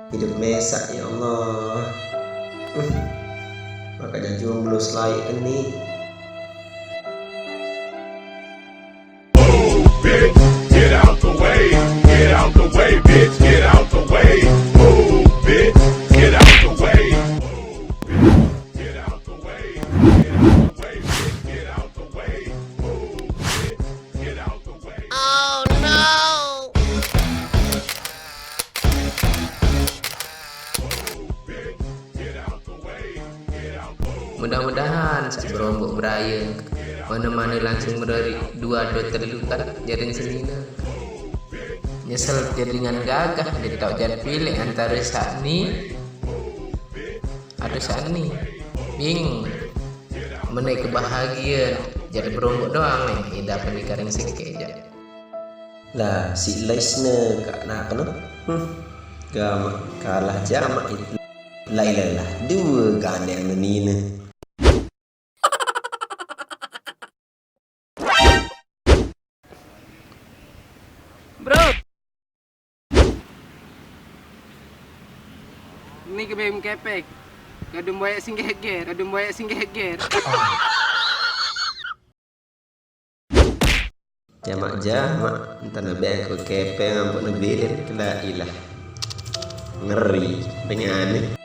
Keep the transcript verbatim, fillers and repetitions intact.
Hidup mesak, ya Allah. Maka jomblo selai ini. Bitch, get out the way. Get out the way, bitch. Get out the way. Move, bitch. Get out the way. Get out the way. Get out the way, bitch. Get out the way. Move, bitch. Get out the way. Mudah-mudahan sak berombok beraya. Mana-mana langsung merari dua dua telu kan jaring senina. Nyesel jaringan gagah dia tak jadi pilih antara sakni atau sakni. Bingung. Menaik kebahagiaan jadi berombok doang nih. Indah penikaring sikit aja. Lah, si Laisne kak nak no. Hmm. Gama kalah jamak itu. Lah ilah lah dua gandeng menina. Bro. Ini ke B M kepek. Kadung banyak sing geger, kadung banyak sing geger. Jamak-jamak, entah na bengko kepeng ampun na bilin kela ilah. Ngeri, dengan ni.